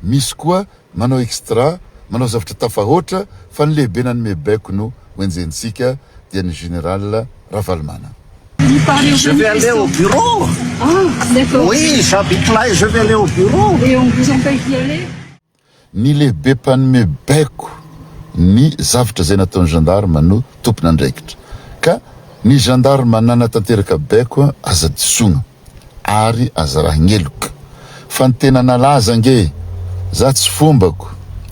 misy koa manao extra, manao zavatra tafahoatra fa ny lehibe nanome baiko no ho enjehintsika dia ny Général Ravalomanana. Je vais aller au bureau. Ah, d'accord. Oui, j'habite là et je vais aller au bureau. Et on vous empêche d'y aller? Ny lehibe mpanome baiko ny zavtra izay nataon'ny gendarme no tompon'andraikitra. Ka ny gendarme nanatanteraka baiko aza disoina ary aza rahigneloka. Fa ny tena nalaza ange, za tsy fombako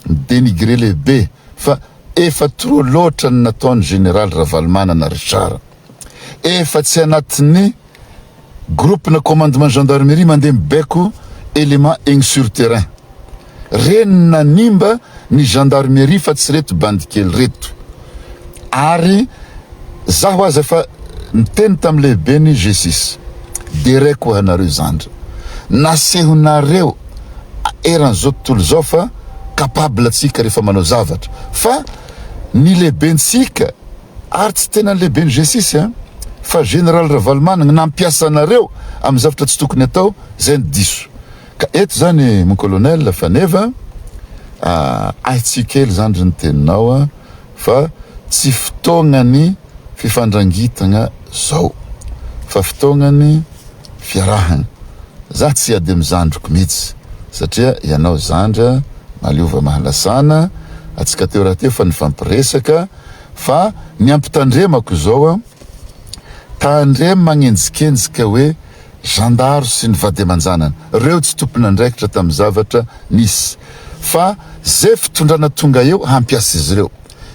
mi-denigrer lehibe fa efa trop loatra ny nataon'i Général Ravalomanana Richard. Efa tsy anatin'ny Groupe na commandement gendarmerie mandeha mibaiko élément egny sur terrain. Reny nanimba ny gendarmerie fa tsy reto bandy kely reto. Ary zaho aza efa niteny tam lehibeny G6. Deraiko hanareo zandry. Nasehonareo eran'izao tontolo izao fa capable tsika rehefa manao zavatra. Fa ny lehibentsika Ary tsy tena ny lehiben'ny G6 an! Fa Général Ravalomanana nampiasa anareo amin'ny zavatra tsy tokony atao zay no diso. Ka eto zany mon colonel Faneva a, ahitsio kely zany ry ny teninao a, fa tsy fotoagnan'ny fifandrangitagna zao fa fotoagnan'ny fiarahagna. Za tsy hiady amin'ny zandriko mihitsy satria ianao zandry a, mahaleova mahalasana, atsika teo rahateo fa nifampiresaka, Fa ny ampitandremako izao an, tandremo magnenjikenjika hoe zandaro sy ny vady aman-janany, reo tsy tompon'andraikitra tamin'ny zavatra nisy, fa ze fitondrana tonga eo hampiasa izy ireo.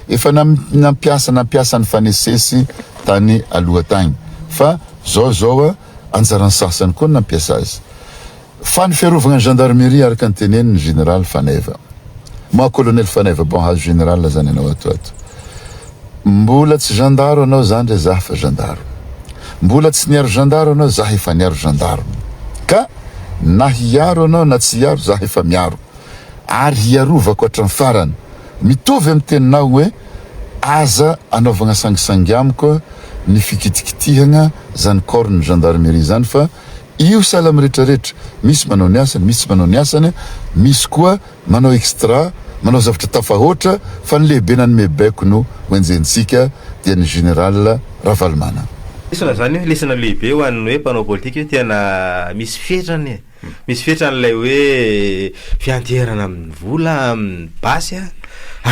Efa nampiasa nampiasa nifanesesy tany aloha tagny, fa zao zao an, anjaran'ny sasany koa ny nampiasa azy. Fa ny fiarovagna ny gendarmerie araka ny teneniny général Faneva. Moi colonel Faneva, bon hazo général zany anao ato ato. Mbola tsy gendarme anao zany re zah fa gendarme. Mbola tsy niaro gendarme anao zah efa niaro gendarme. Ka na hiaro anao na tsy hiaro zah efa miaro. Ary hiarovako hatram farany. Mitovy am teninao hoe aza anaovagna sangisangy amiko ny fikitikitihagna zany corps ny gendarmerie zany fa Io sahala amin'ny retraretra, misy manao ny asany, misy tsy manao ny asany, misy koa manao extra, manao zavatra tafahoatra, fa ny lehibe nanome baiko no ho enjehintsika dia ny Général Ravalomanana. Lesona zany io, lesona lehibe ho an'ny hoe mpanao politika hoe tena misy fetrany e, misy fetrany ilay hoe fianteherana amin'ny vola, amin'ny basy a,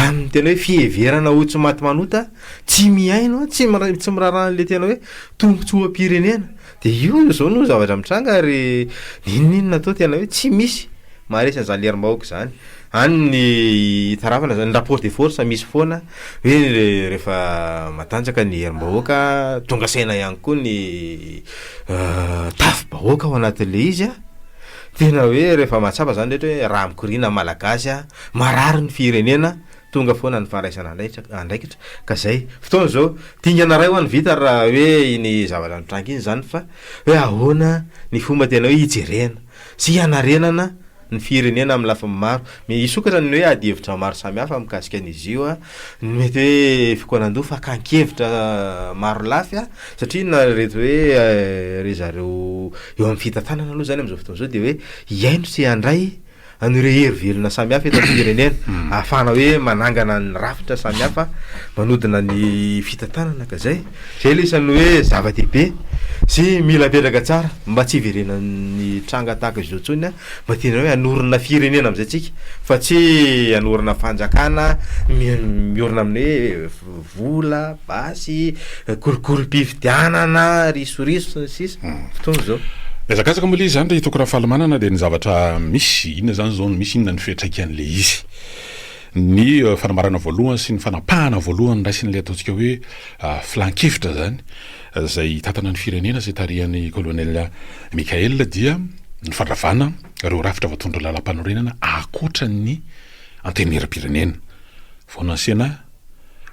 amin'ny tena hoe fiheverana ho tsy maty manota, tsy mihaino, tsy tsy miraharaha an'ilay tena hoe tombontsoam-pirenena. Dia io izao no zavatra mitranga ary n'inon'inona atao tena hoe tsy misy maharesy an'izany herim-bahoaka izany. Any ny itarafana izany, ny rapport de force misy foana hoe rehefa matanjaka ny herim-bahoaka, tonga saina ihany koa ny tafi-bahoaka ao anatin'ilay izy an, tena hoe rehefa mahatsapa izany rehetra hoe raha mikoriana malagasy an, marary ny firenena, Tonga foana ny fandraisana andraikitra ka zay. Fotoana izao, dingana iray ho an'ny vita raha hoe iny zavatra nitranga iny izany fa hoe ahoana ny fomba tena hoe hijerena sy hanarenana ny firenena amin'ny lafiny maro. Hisokatra ny hoe adihevitra maro samihafa mikasika an'izy io, ny mety hoe fikaonandoha, fakan-kevitra maro lafy satria na ireto hoe ry zareo eo amin'ny fitantanana aloha izany amin'izao fotoana izao dia hoe hihaino sy handray an'ireo hery velona samihafa eto amin'ny firenena ahafahana hoe manangana ny rafitra samihafa manodina ny fitantanana ka zay zay le isan'ny hoe zava-dehibe sy mila apetraka tsara mba tsy hiverenan'ny tranga tahaka izao intsony a, mba tena hoe hanorina firenena am'zay tsika fa tsy hanorina fanjakana miorina amin'ny hoe vola, basy, kolikolim-pifidianana, risoriso sy ny sisa Fotoana izao. Mihazakazaka moa ilay izy izany ry Toky Rafalimanana dia ny zavatra misy, inona izany izao no misy, inona no fiantraikan'ilay izy. Ny fanambarana voalohany sy ny fanapahana voalohany raisin'ilay ataontsika hoe filan-kevitra izany izay hitantana ny firenena izay tarihan'i Colonel Mickaël dia ny fandravana ireo rafitra voatondron'ny lalàmpanorenana ankoatra ny Antenimierampirenena. Foana ny Sénat,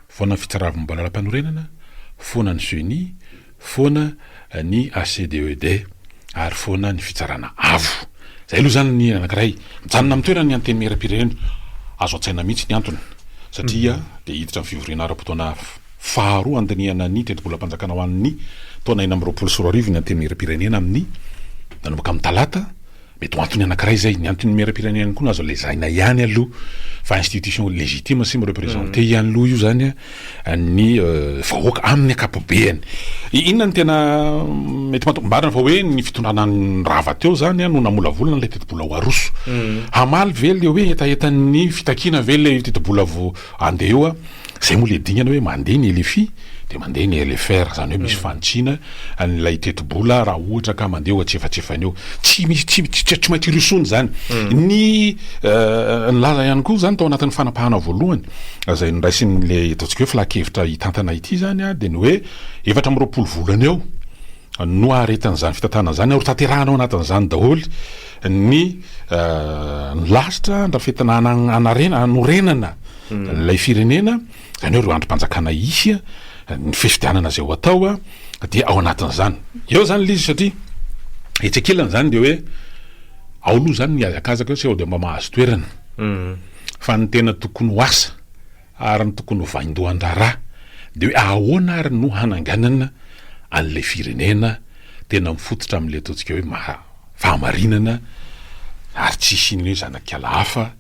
foana ny fitsarana momba ny lalàmpanorenana, foana ny Ceni, foana ny HCDED ary foana ny fitsarana avo. Izay aloha izany ny anankiray. Mijanona amin'ny toerany ny Antenimierampirenena. Azo an-tsaina mihitsy ny antony satria dia hiditra amin'ny fivoriana ara-potoana faharoa handinihana ny tetibolam-panjakana ho an'ny taona 2026 ny Antenimierampirenena amin'ny manomboka amin'ny talata. Mety ho antony anankiray izay. Ny antenimieram-pirenena ihany koa no azo lazaina ihany aloha fa institution légitime sy mi-representer ihany aloha io zany ny vahoaka amin'ny ankapobeany. Inona no tena mety mahatonga, marina fa hoe ny fitondrana rava teo zany no namolavola an'ilay tetibola ho aroso. Hamaly ve le hoe hetahetan'ny fitakiana ve ilay tetibola vo andeha eo? Zay moa le dingana hoe mandeha ny LFI de mandeha ny LFR, zany hoe misy fanitsiana an'ilay tetibola raha ohatra ka mandeha eo antsefatsefany eo. Tsy misy tsy tsy tsy maintsy hirosoana izany. Ny nilaza ihany koa zany tao anatin'ny fanapahana voalohany izay noraisin'ilay ataontsika hoe filan-kevitra hitantana ity zany dia ny hoe 24 volana eo no haharetan'izany fitantanana izany ary ho tanterahana ao anatin'izany daholo ny ny lasitra andrafetana hanarena hanorenana ilay firenena, izany hoe ireo andrim-panjakana hisy, ny fifidianana izay ho atao dia ao anatin'izany. Eo izany ilay izy satria etsy ankilany izany dia hoe ao aloha izany ny hazakazaka hoe sao dia mba mahazo toerana fa ny tena tokony ho asa ary ny tokony ho vaindohan-draharaha dia hoe ahoana ary no hananganana an'ilay firenena tena mifototra amin'ilay ataontsika hoe maha fahamarinana ary tsy hisian'ny hoe zanak'ala hafa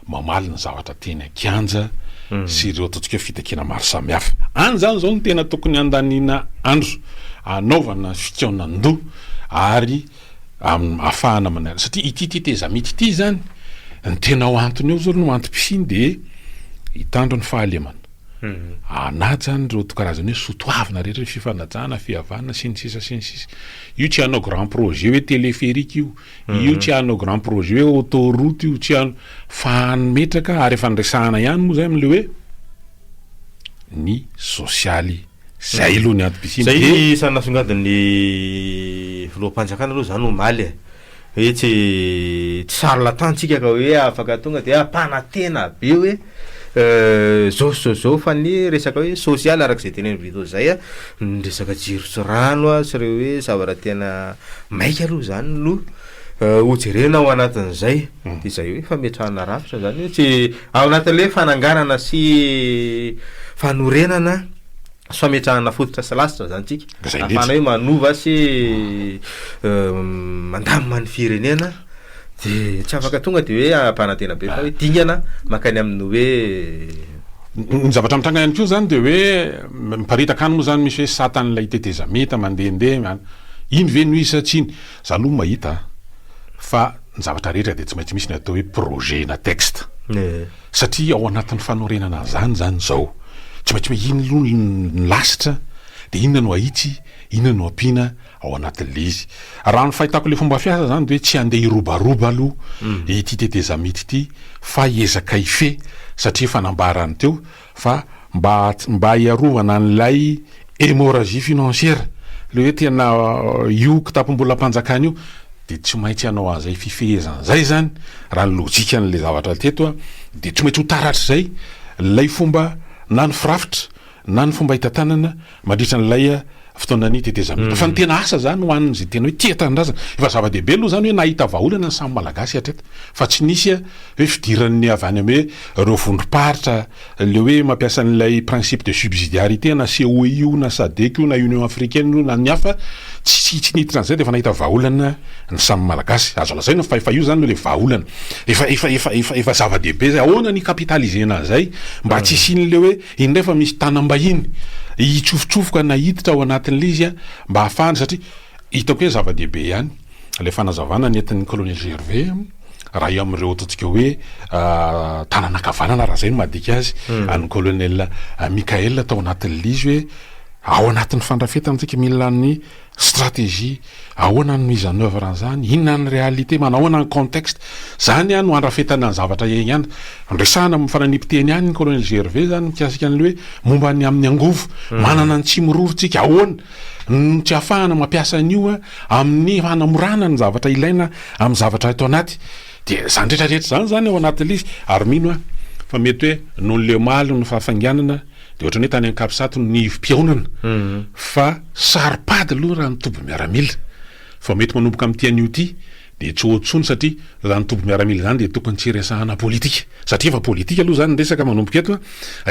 mamaly ny zavatra teny an-kianja sy ireo ataontsika hoe fitakiana maro samihafa. Any izany izao no tena tokony handaniana andro, hanaovana fikaonan-doha ary ahafahana manala, satria ity tetezamita ity izany, ny tena ho antony eo izao no antom-pisiany dia hitandro ny fahalemana, hanaja an'ireo karazana hoe soatoavina rehetra, fifanajana, fihavanana sy ny sisa sy ny sisa. Io tsy hanao grand projet hoe téléphérique io, Io tsy hanao grand projet hoe autoroute io, tsy hanao, fa hametraka ary efa niresahana ihany moa zay amin'le hoe ny sosialy, zay aloha ny antom-pisiany Zay de. isan'ny nasongadin'ny filoham-panjakana aloha zany omaly e, hoe tsy tsy charlatan tsika ka hoe afaka tonga de hampanantena be hoe zao sy zao sy zao fa ny resaka hoe sosialy araka izay tenenin'i Vito zay a, ny resaka jiro sy rano a sy ireo hoe zavatra tena maika aloha zany no ho jerena ao anatin'izay, de izay hoe fametrahana rafitra zany hoe tsy ao anatin'le fananganana sy fanorenana sy fametrahana fototra sy lasitra zany tsika, Zay ahafahana indrindra. hoe manova sy mandamina ny firenena de tsy afaka tonga de hoe ampanantena be fa hoe dingana mankany amin'ny hoe. Ny zavatra mitranga ihany koa zany de hoe miparitaka any moa zany misy hoe satan'ilay tetezamita mandehandeha any, iny ve no izy sa tsy iny? Za aloha mahita fa ny zavatra rehetra dia tsy maintsy misy ny atao hoe projet na texte satria ao anatin'ny fanorenana an'izany zany zao tsy maintsy hoe iny aloha ny lasitra de inona no ahitsy, inona no ampiana ao anatin'ilay izy. Raha ny fahitako ilay fomba fiasa zany dia hoe tsy handeha hirobaroba aloha ity tetezamita ity fa hiezaka hifehy satria efa nambarany teo fa mba mba hiarovana an'ilay hémorragie financière, ilay hoe tena io kitapom-bolam-panjakana io dia tsy maintsy hanao an'izay fifehezana izay zany raha ny lojikan'ilay zavatra teto a, dia tsy maintsy ho taratr'izay ilay fomba na ny firafitra na ny fomba hitantanana mandritra an'ilay fotoanan'ny tetezamita. Fa ny tena asa zany ho an'izay tena hoe tia tanindrazana, efa zava-dehibe aloha zany hoe nahita vahaolana ny samy Malagasy hatreto, fa tsy nisy hoe fidiran'ny avy any amin'ny hoe ireo vondrom-paritra, le hoe mampiasa an'ilay principe de subsidiarité na COI io na sadec io na Union africaine io na ny hafa, tsy tsy niditra an'izay dia efa nahita vahaolana ny samy Malagasy. Azo lazaina fa efa io zany le vahaolana. Efa efa efa efa efa zava-dehibe zay. Ahoana ny hi-capitaliser-na an'izay mba tsy hisian'le hoe Iny indray fa misy tanam-bahiny hitsofotsofoka na hiditra ao anatin'ilay izy mba hahafahana satria hitako hoe zava-dehibe ihany ilay fanazavana nentin'ny colonel Gervais raha eo amin'ireo ataontsika hoe tanana ankavanana raha izay no mahadika azy an'ny colonel Michael tao anatin'ilay izy hoe ao anatin'ny fandrafetana tsika mila ny stratégie, ahoana ny mise en oeuvre an'izany, inona ny réalité, manahoana ny contexte, zany no andrafetana ny zavatra iaingana. Resahana mifananipy-teny ihany ny colonel Gervais zany mikasika an'ilay hoe momba ny amin'ny angovo, manana ny tsimiroro tsika, ahoana no tsy ahafahana mampiasa an'io amin'ny hanamorana ny zavatra ilaina amin'ny zavatra ato anaty. Dia izany rehetra rehetra izany zany ao anatin'ilay izy, ary mino aho fa mety hoe noho ny le omaly noho ny fahafainganana, Dia ohatran'ny hoe tany Ankapsat no nivom-pihaonana fa saro-pady aloha raha ny toby miaramila. Fa mety manomboka amin'ity anio ity dia tsy ho eo intsony satria izany toby miaramila izany dia tokony tsy hiresahana politika satria efa politika aloha izany ny resaka manomboka eto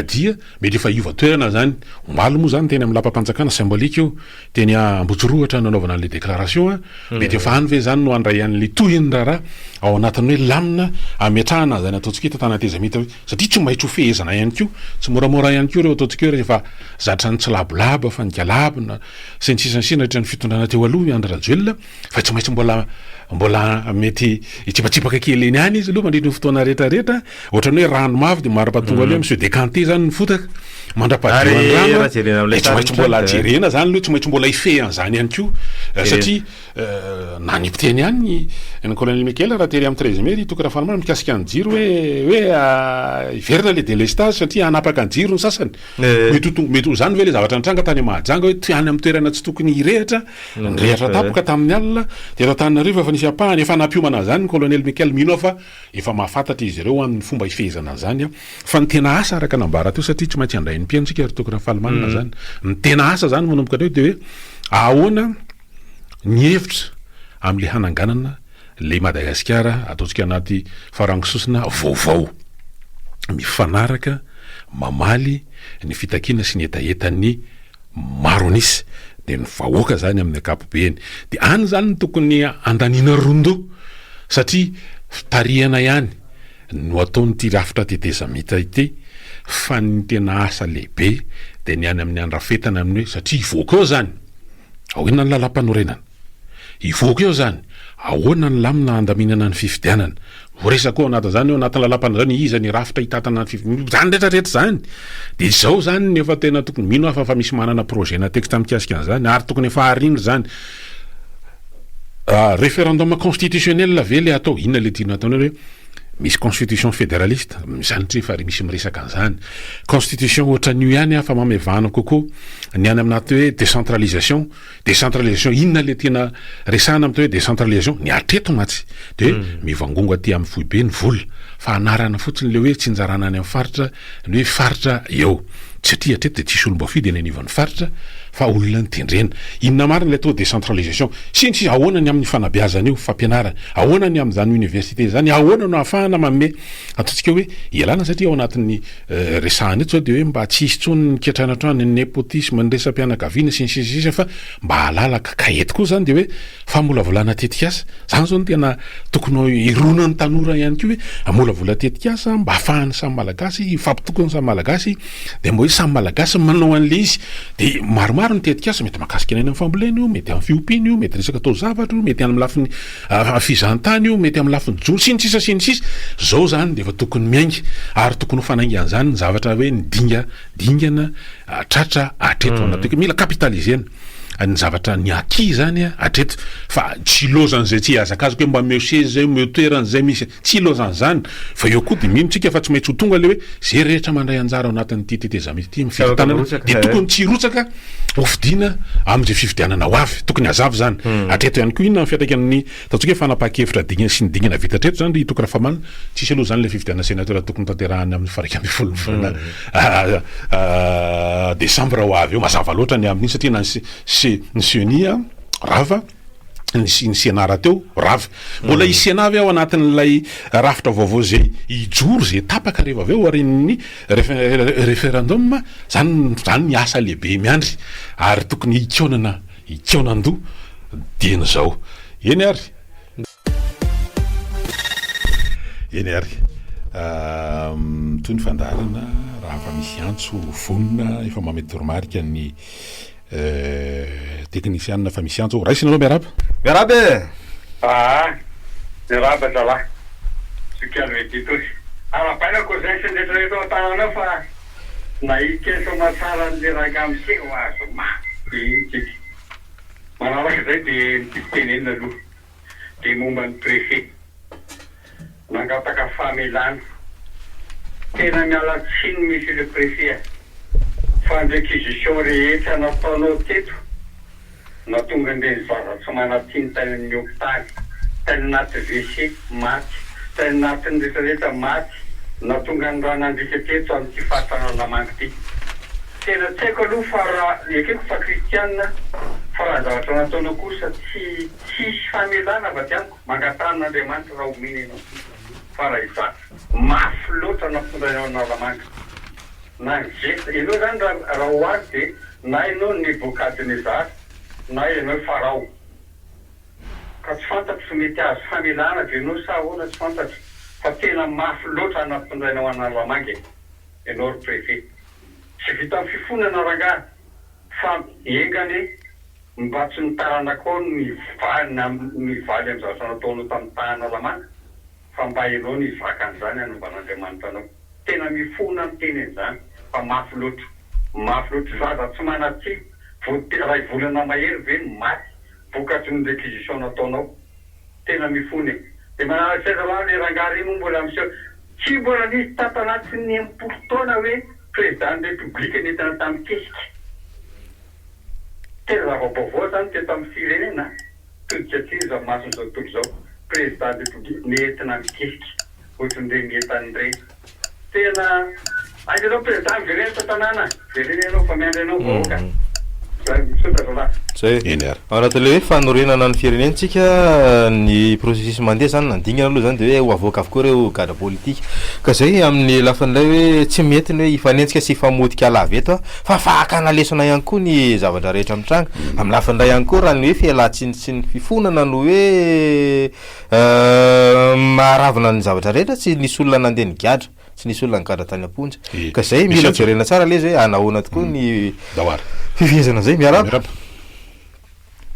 dia mety efa hiova toerana izany. Omaly moa izany teny amin'ny lapam-panjakana symbolique io teny Ambohitsirohitra nanaovana an'ilay déclaration, mety efa any ve izany no handray an'ilay tohin'ny raharaha ao anatin'ny hoe lamina hametrahana an'izany ataontsika hoe tantanana tezamita hoe satria tsy maintsy ho fehezana ihany koa, tsy moramora ihany koa ireo ataontsika hoe rehefa zatra nitsilabolaba fa nigalabona sy ny sisa ny sisa nandritra ny fitondrana teo aloha i Andry Rajoelina fa tsy maintsy mbola mbola mety hitsipatsipaka kely eny ihany izy aloha mandritra ny fotoana rehetra rehetra ohatran'ny hoe rano mafy dia mandra-pahatonga aloha mi-se décanter zany ny fotaka mandra-pahadio ny rano raha jerena amin'ilay dia tsy maintsy sary mbola mitranga. jerena zany aloha tsy maintsy mbola hifehy an'izany ihany koa satria na ny mpiteny ihany ny ny colonel Michael raha tery amin'ny 13 mai ry Toky Rafalimanana mikasika ny jiro hoe hoe hiverina ilay délestage satria hanapaka ny jiro ny sasany mety ho tonga mety ho izany ve ilay zavatra nitranga tany Mahajanga hoe any amin'ny toerana tsy tokony hirehitra Nirehitra tampoka tamin'ny alina teto Antananarivo efa nisy ampahany efa nampiomana an'izany ny Colonel Michael, mino aho fa efa mahafantatra izy ireo amin'ny fomba hifehezana an'izany fa ny tena asa araka nambara teo satria tsy maintsy handray ny mpihaino isika ry Toky Rafalimanana izany, ny tena asa izany manomboka hatreo dia hoe ahoana ny hevitra amin'ilay hananganana ilay Madagasikara ataontsika anaty farango sosona vaovao mifanaraka mamaly ny fitakiana sy ny hetahetan'ny maro an'isa dia ny vahoaka zany amin'ny ankapobeny dia any zany no tokony andaniana rondoha satria fitarihana ihany no ataon'ity rafitra tetezamita ity fa ny tena asa lehibe dia ny any amin'ny andrafetana amin'ny hoe satria hivoaka eo zany aoriana ny lalampanorenana. Hivoaka eo izany, ahoana ny lamina handaminana ny fifidianana? Voaresaka koa ao anatin'izany, ao anatin'ny lalàmpanorenana, iza ny rafitra hitantana ny fifidianana, izany rehetra rehetra izany. Dia izao izany no efa tena tokony, mino aho fa efa misy manana projet na texte mikasika an'izany, ary tokony efa harindra izany. Référendum constitutionnel ve ilay atao? Inona ilay tiana atao hoe misy constitution fédéraliste? Izany tsy efa misy miresaka an'izany. Constitution ohatran'io ihany fa mamevana kokoa ny any amin'aty hoe décentralisation. Décentralisation, inona le tena resahana amin'ity hoe décentralisation? Ny hatreto mantsy de mivangongo aty amin'ny foibe ny vola fa anarana fotsiny le hoe tsinjarana any amin'ny faritra ny hoe faritra eo satria hatreto de tsisy olom-boafidy eny anivon'ny faritra fa olona notendrena. Inona marina ilay atao hoe décentralisation? Sy ny sisa Ahoana ny amin'ny fanabeazana io, fampianarana? Ahoana ny amin'izany université izany? Ahoana no ahafahana manome ataontsika hoe ialana satria ao anatin'ny Resahana eto zao dia hoe mba tsy hisy intsony ny kiantranoantrano, ny nepotisme, ny resa-pianakaviana sy ny sisa sy ny sisa fa mba halalaka. Ka eto koa zany dia hoe famolavolana tetikasa. Zany zao no tena tokony hironan'ny tanora ihany koa hoe hamolavola tetikasa mba hahafahan'ny samy Malagasy hifampitoky ny samy Malagasy dia mba hoe samy Malagasy manao an'ilay izy. Dia maromaro ny tetikasa mety mahakasika ny any amin'ny fambolena io, mety amin'ny fiompiana io, mety resaka taozavatra io, mety any amin'ny lafiny Fizahantany io, mety amin'ny lafiny jono, sy ny sisa sy ny sisa Zao zany dia efa tokony miainga ary tokony ho fanaingan'izany ny zavatra hoe ny dinga dingana tratra hatreto anaty hoe mila capitaliser-na ny zavatra ny acquis zany hatreto fa tsy ilaozan'izay tsy hihazakazaka hoe mba omeo seza zay, omeo toerana zay misy, tsy ilaozan'izany fa eo koa dia mino tsika fa tsy maintsy ho tonga le hoe zay rehetra mandray anjara ao anatin'ity tetezamita ity amin'ny fitantanana dia tokony tsy hirotsaka Hofidiana amin'izay fifidianana ho avy. Tokony hazava izany. Hatreto ihany koa inona ny fiantraikan'ny ataontsika hoe fanapahan-kevitra dingana sy ny dingana vita hatreto izany ry Toky Rafamana? Tsisy aloha izany ilay fifidianana sénateur tokony hotanterahina amin'ny faha 11 ny volana desambra ho avy eo. Mazava loatra ny amin'iny satria na ny ceni rava, ny ny Sénat rahateo rava. Mbola hisy Sénat ve ao anatin'ilay rafitra vaovao izay hijoro izay tapaka rehefa avy eo aorian'ny référendum? Zany zany ny asa lehibe miandry ary tokony hikaonana hikaonan-doha dieny izao. Eny ary. Eny ary. Mitohy ny fandaharana raha efa misy antso vonona efa mamehy toromarika ny Teknisianina fa misy antso. Raisina aloha miarahaba. Miarahaba e! Aa! Miarahaba zalahy. Zokiandro Editory. Arahabaina cousin sy ny rehetra rehetra ao an-tanàna ao fa nahita kely soamatsara an'le rangahy miseho azy mafy be iny tsika. Manaraka izay dia ny tiako tenenina aloha dia momba ny préfet. Nangataka famelana. Tena miala tsiny Monsieur le Préfet a! Fa ny réquisition rehetra nataonao teto natonga an'ireny zaza tsy manan-tsiny tany amin'ny hopitaly, tany anaty WC maty, tany anatin'ny rehetra rehetra maty, natonga ny rà nandriaka teto amin'ity faritra Analamanga ity. Tena tsy haiko aloha fa raha, ekeko fa kristianina. Fa raha ny zavatra nataonao kosa tsy tsisy famelana avy aty amiko, mangataha amin'Andriamanitra raha omena ianao. Fa raha izaho, mafy loatra nampitondrainao an'Analamanga. Na ny geste, ianao zany raha raha ohariko dia na ianao Nebokadnezara na ianao Farao. Ka tsy fantatro tsy mety azo famelana ve ianao sa ahoana tsy fantatro fa tena mafy loatra nampitondrainao an'Analamanga e! Ianao ry préfet. Tsy vitan'ny fifonana rangahy fa enga anie mba tsy ny taranakao no hivaly amin'ny zavatra nataonao tamin'ny taha Analamanga fa mba ianao no hizaka an'izany hanomban'Andriamanitra anao. Tena mifona miteny an'izany fa mafy loatra. Mafy loatra. Zaza tsy manan-tsiny vao iray volana mahery ve no maty vokatry ny réquisition nataonao. Tena mifona e. Dia manaraka izay zalahy le rangahy ry moa mbola miseho. Tsy mbola nisy tato anatin'ny 60 taona hoe président ny république nentina tamin'ny kesika. Tena zava-baovao izany teto amin'ny firenena a. Todika aty izao mason'izao tontolo izao. Président ny république nentina amin'ny kesika. Ohatran'ireny entana ireny. Tena aiza ianao président miverena eto an-tanàna, miverena ianao fa miandry anao ny vahoaka. Zay, misaotra zalahy. Zay. Eny ary. Ao anatin'ilay hoe fanorenana ny firenentsika, ny processus mandeha zany na ny dingana aloha zany dia hoe ho avoaka avokoa ireo gadra politika. Ka zay amin'ny lafin'ilay hoe tsy mety ny hoe hifanenjika sy hifamotika lava eto fa fakana lesona ihany koa ny zavatra rehetra mitranga. Amin'ny lafiny iray ihany koa raha ny hoe fialantsiny sy ny fifonana no hoe Maharavona ny zavatra rehetra, tsy nisy olona nandeha nigadra, tsy nisy olona nigadra tany am-ponja. Eh, Ka zay misy mila antso. jerena tsara le izy hoe anahoana tokoa ny Ndao ary. fifehezana an'izay. Miarahaba. Miarahaba.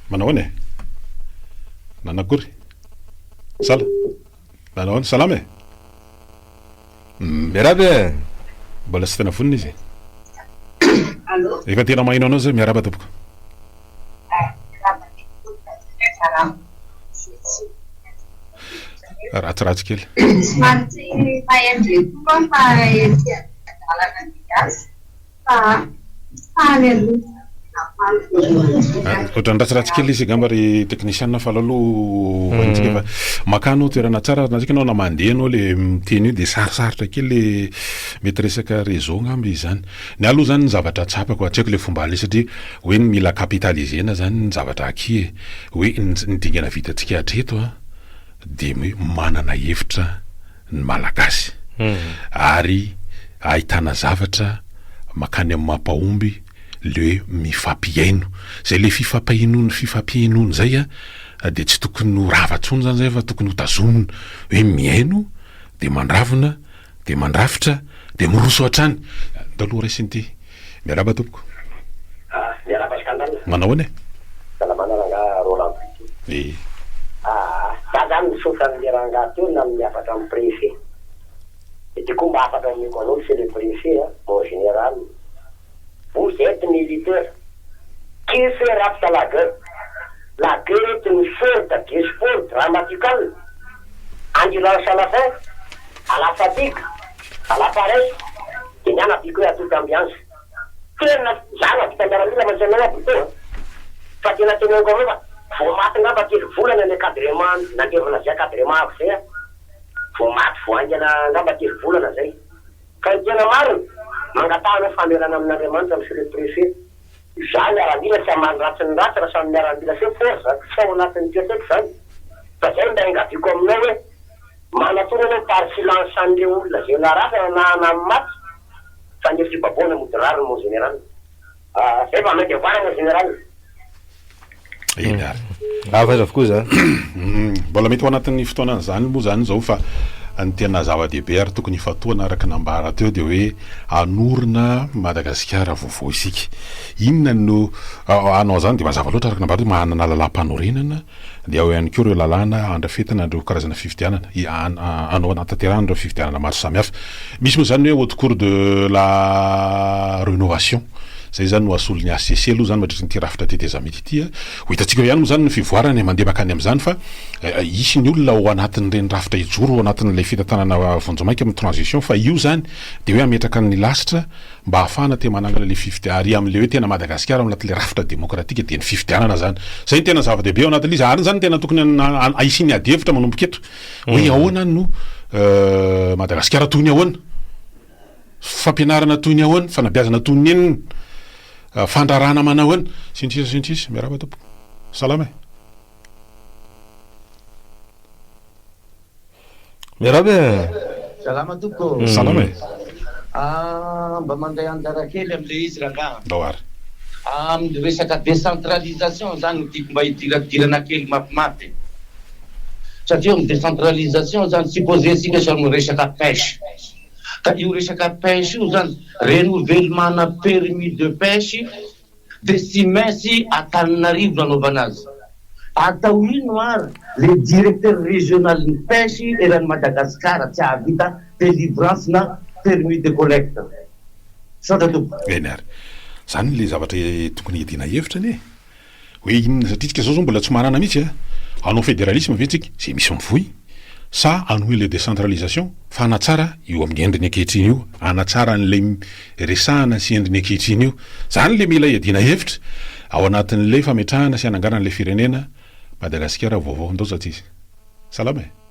Manao ahoana e? Nanakory? Sala. Nanao ahoana? Salama e? Miarahaba e. Mbola tsy tena vonona izy e. Allô? Efa tena maheno anao zay, miarahaba tompoko. Miarahaba tompoko. Ratsiratsy kely. Somary tsy maheno be koa aho fa ety an-dalana andeha hiasa fa faly aloha. Ohatran'ny ratsiratsy kely izy angamba ry teknisiana fa aleo aloha hohaintsika fa makà anao toerana tsara na tsika anao na mandeha anao le miteny io dia sarosarotra kely le mety resaka réseau angamba izy zany. Ny ahy aloha zany ny zavatra tsapako tsy haiko le fomba aleha satria hoe ny mila capitaliser-na zany ny zavatra aky e, hoe ny dingana vitantsika hatreto an dia hoe manana hevitra ny Malagasy ary ahitana zavatra makany amin'ny mampahomby le hoe mifampihaino, zay le fifampihenoana fifampihenoana zay an dia tsy tokony ho rava tsony zany zay fa tokony ho tazomina hoe mihaino dia mandravona dia mandrafitra dia miroso hatrany. Ndao aloha raisina ity. Miarahaba tompoko. Ah, miarahaba Scandal. Manao ahoana e? Salamana rangaha Roland Brito. Eh. Ah, za zany misaotra an'le rangaha teo nanome hafatra amin'ny préfet. Et du coup mba hafatra omeko anao monsieur le préfet a, mon général. Vous êtes militaire. Qui fait rapte la guerre? La guerre est une sorte de sport grammatical, endurance à la faim, à la fatigue, à la paresse, dia ny ahy nampiako hoe à toute ambiance. Tena za nahavita miaramila mantsy anao aho Boto a! Fa tena teneniko aminao fa vao maty ngamba telo volana ny encadrement nandevona zay encadrement avy zay aho, vao maty vao haingana ngamba telo volana zay. Ka ny tena marina, mangataha anao famelana amin'Andriamanitra Monsieur le Préfet. Izaho miaramila tsy hamaly ratsy ny ratsy raha samy miaramila feo force tsy ao anatin'ny toetreko izany fa izay mba iangaviako aminao hoe manatona ianao par silence an'ireo olona izay naratra na na maty fa ny fibabohana mody rariny mon général ah zay fa mainty avara mon général. Eny ary. Hafa aiza avokoa izany. Mbola mety ho anatin'ny fotoanan'izany moa izany izao fa ny tena zava-dehibe ary tokony hifantohana araka ny nambara teo dia hoe hanorina Madagasikara vaovao isika. Inona no hanao an'izany dia mazava loatra araka ny nambara teo manana lalàmpanorenana dia ao ihany koa ireo lalàna handrafetana ireo karazana fifidianana, hanao hanatanterahana ireo fifidianana maro samihafa. Misy moa izany ny hoe haute cour de la rénovation. Zay zany no hasolo ny HCC aloha zany mandritry ny ity rafitra tetezamita ity a. Ho hitantsika eo ihany moa zany ny fivoarany e, mandeha mankany amin'izany fa hisy ny olona ao anatin'ireny rafitra hijoro ao anatin'ilay fitantanana vonjimaika amin'ny transition fa io zany dia hoe hametraka ny lasitra mba hahafahana te manangana ilay fifidianana ary amin'ilay hoe tena Madagasikara ao anatin'ilay rafitra demokratika dia ny fifidianana zany. Zay no tena zava-dehibe ao anatin'ilay izy ary iny zany no tena tokony hisian'ny adihevitra manomboka eto hoe ahoana no Madagasikara toy ny ahoana? Fampianarana toy ny ahoana? Fanabeazana toy ny inona? Fandrarana manao ahoana? Sy ny sisa sy ny sisa. Miarahaba tompoko. Salama e. Miarahaba e. Salama tompoko. Salama e. Ah, mba mandray anjara kely amin'ilay izy rangaha. Ndao ary. Amin'ny resaka décentralisation zany no tiako mba hidiradirana kely mafimafy. Satria amin'ny décentralisation zany supposer-tsika samy resaka pêche. Ka io resaka pêche io zany, renouvellement-na permis de pêche de tsy maintsy Antananarivo no anaovana azy. Atao ino ary le directeur régional ny pêche eran'i Madagascar tsy hahavita délivrance na permis de collecte. Misaotra tompoko. Eny ary. Zany le zavatra tokony hiadiana hevitra anie e. Hoe inona satria tsika zao zao mbola tsy manana mihitsy a! Hanao federalisme ve tsika izay misy mivoy sa hanohy ilay décentralisation fa hanatsara io amin'ny endriny ankehitriny io, hanatsara an'ilay resahana sy endriny ankehitriny io. Zany le mila iadiana hevitra ao anatin'ilay fametrahana sy hananganana ilay firenena Madagasikara vaovao. Ndao za tsisy. Salama e!